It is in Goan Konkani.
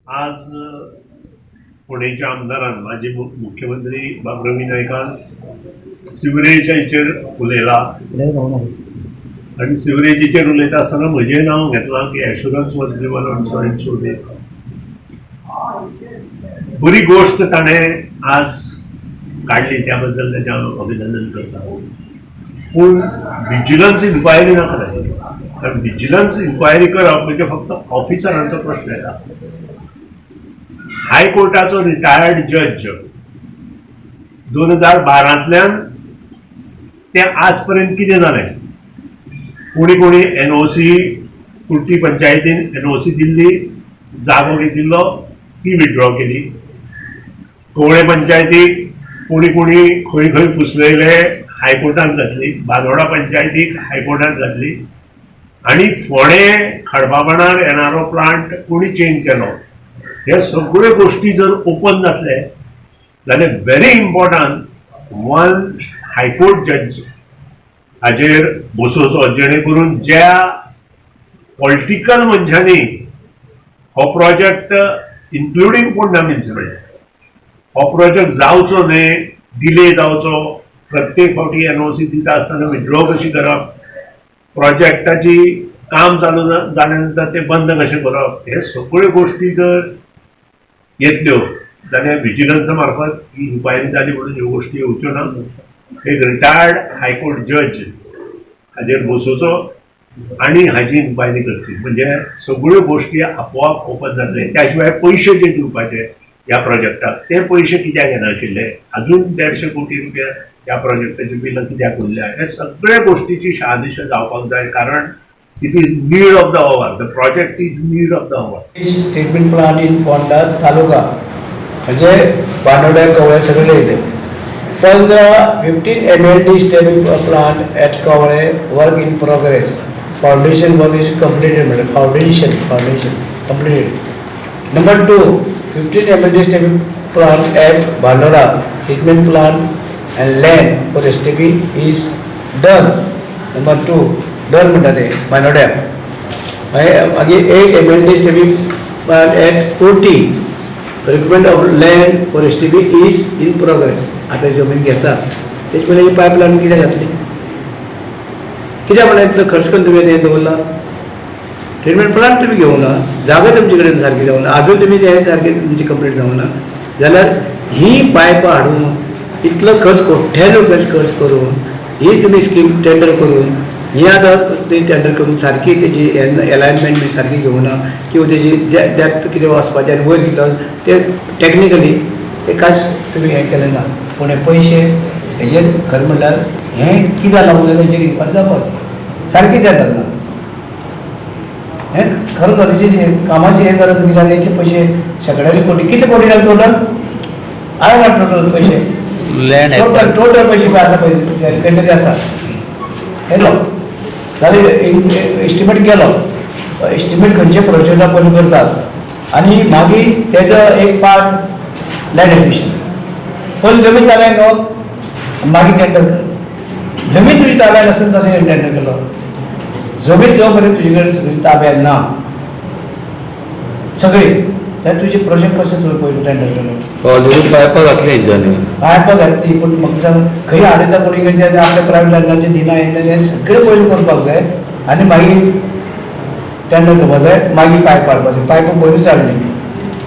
आज फोंडेच्या आमदारान, माजी मुख्यमंत्री बाब रवी नायकान सिवरेजाचेर उलयला आनी सिवरेजीचेर उलयता आसतना म्हजें नांव घेतलां की assurance was given on so and so day. बरी गोश्ट ताणें आज काडली, त्या बद्दल तेजें हांव अभिनंदन करता. पूण विजिलन्स इन्क्वायरी नाका ताजेर, कारण विजिलन्स इन्क्वायरी करप म्हणजे फक्त ऑफिसरांचो प्रश्न येता. हायकोर्टाचो रिटायर्ड जज 2012तल्यान ते आज पर्यंत कितें जालें? कोणी कोणी एनओसी, कुर्टी पंचायतीन एनओसी दिल्ली, जागो घेतिल्लो, ती विड्रॉ केली. कवळे पंचायतीक कोणी कोणी खंय खंय फुसलयले, हायकोर्टान घातली. बांदोडा पंचायतीक हायकोर्टान घातली आनी फोंडें खडपाबाणार एनआरओ प्लांट कोणी चेंज केलो. हे सगळ्यो गोश्टी जर ओपन जातले जाल्यार very important one high court judge हाजेर बसोवचो, जेणे करून ज्या पॉलिटिकल मनशांनी हो प्रोजेक्ट, इन्क्लुडींग पोंडा म्युन्सिपालिटी, हो प्रोजेक्ट जावचो न्हय, डिले जावचो, प्रत्येक फावटी एनओसी दिता आसतना विड्रॉ कशी करप, प्रोजेक्टाची काम चालू जाल्या नंतर ते बंद कशें करप, हे सगळ्यो गोश्टी जर येतल्यो जाल्यार विजिलन्सा मार्फत ही इन्क्वायरी जाली म्हणून ह्यो गोश्टी येवच्यो ना. एक रिटायर्ड हायकोर्ट जज हाजेर बसोवचो आनी हाजी इन्क्वायरी करची, म्हणजे सगळ्यो गोश्टी आपोआप ओपन जातले. त्या शिवाय पयशे जे दिवपाचे ह्या प्रोजेक्टाक, ते पयशे कित्याक येनाशिल्ले? अजून 150 कोटी रुपया ह्या प्रोजेक्टाची बिलां कित्याक उरल्या? हे सगळ्या गोश्टीची शहानिशा जावपाक जाय, कारण it is need of the hour. The project is need of the hour. Treatment plant in Ponda taluka, म्हणजे बांदोड्या, कवळे सगळे येते. 15, 15 MLD STP plant at Kavale work in progress. Foundation work is completed, म्हणजे foundation completed. Number two, 15 MLD STP plant at Bandora, treatment plant and land for STP is done. Number two done म्हणटा ते बांदोड्या. मागीर मागीर 8 MLD STP plant at Curti, requirement of land for STP is in progress. आतां जमीन घेता, तेजे पयलीं ही पायपलायन कित्याक घातली? कित्याक म्हणल्यार इतलो खर्च करून तुवें तें दवरला? ट्रिटमेंट प्लांट तुमी घेवंक ना, जागा तुमचे कडेन सारकी जावंक ना, आजून तुमी ते सारके तुमची कंप्लीट जावंक ना, जाल्यार ही पायपां हाडून इतलो खर्च, कोट्यानी रुपया खर्च करून ही तुमी स्कीम टेंडर करून, ही आतां ती टेंडर करून सारकी तेजी एलायनमेंट बी सारकी घेवंक ना किंवा तेजी डेप्थ कितें वचपाचें आनी वयर कितलो ते टॅक्निकली ते कांयच तुमी हें केलें ना. पूण हे पयशे हेजेर खरें म्हणल्यार हें कित्याक लागून जालें, तेजेर इन्क्वायरी जावपाक जाय. सारकें कित्याक जालें ना हें? खरें गरजेचें कामाची हें गरज कित्याक? इतले पयशे, शेंकड्यांनी कोटी, कितले कोटी जाले टोटल? I want total पयशे. लँड. टोटल टोटल पयशे पळय आसा पळय, खंय तरी आसा. येयलो जाल्यार एस्टिमेट केलो, एस्टिमेट खंयचे प्रोजेक्टा पयलीं करतात आनी मागीर तेजो एक पार्ट लँड एक्विजिशन. पयलीं जमीन ताब्यात घेवप, मागीर टेंडर करप. जमीन तुजी ताब्यात आसतना कशें टेंडर केलो? जमीन जो पर्यंत तुजे कडेन सगळी ताब्यात ना सगळी, जाल्यार तुजे प्रोजेक्ट कशें तुवें पयलीं टेंडर केलो? ऑलरेडी पायपां घातली हेंच्यांनी. पायपां घातली, पूण म्हाका सांग, खंय हाडयता कोणी खंयच्या आपल्या प्रायवेट लँडाचे दिना येना. हें सगळें पयलीं करपाक जाय आनी मागीर टेंडर करपाक जाय, मागीर पायप हाडपाक जाय. पायपां पयलींच हाडली.